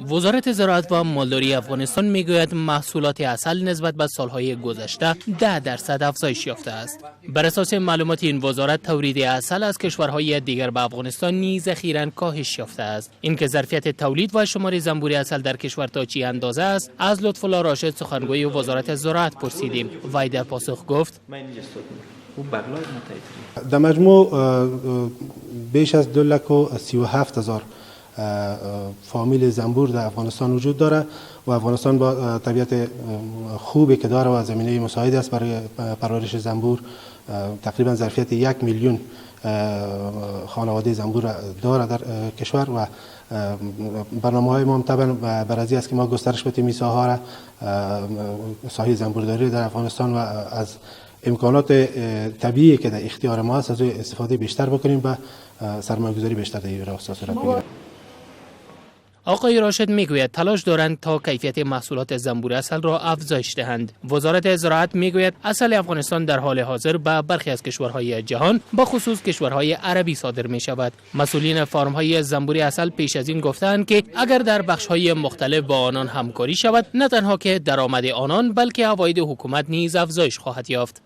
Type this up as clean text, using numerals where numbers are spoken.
وزارت زراعت و مالداری افغانستان میگوید محصولات عسل نسبت به سالهای گذشته 10% افزایش یافته است. بر اساس معلومات این وزارت، تولید عسل از کشورهای دیگر به افغانستان نیز اخیراً کاهش یافته است. اینکه ظرفیت تولید و شمار زنبور عسل در کشور تا چی اندازه است، از لطف الله راشد، سخنگوی وزارت زراعت پرسیدیم. وی در پاسخ گفت: در مجموع بیش از 237,000 فامیل زنبور در افغانستان وجود داره و افغانستان با طبیعت خوبی که داره و زمینه مساعد است برای پرورش زنبور، تقریبا ظرفیت 1 میلیون خانواده زنبور داره در کشور و برنامه های ما هم طبعا بر است که ما گسترش بدیم این ساحه را، ساحه زنبورداری در افغانستان، و از امکانات طبیعی که در اختیار ما هست از استفاده بیشتر بکنیم و سرمایه‌گذاری بیشتر در این راستا صورت بگیره. آقای راشد میگوید تلاش دارند تا کیفیت محصولات زنبور عسل را افزایش دهند. وزارت زراعت میگوید عسل افغانستان در حال حاضر به برخی از کشورهای جهان، با خصوص کشورهای عربی، صادر می شود. مسئولین فارم های زنبور عسل پیش از این گفتند که اگر در بخش های مختلف با آنان همکاری شود، نه تنها که درآمد آنان بلکه عواید حکومت نیز افزایش خواهد یافت.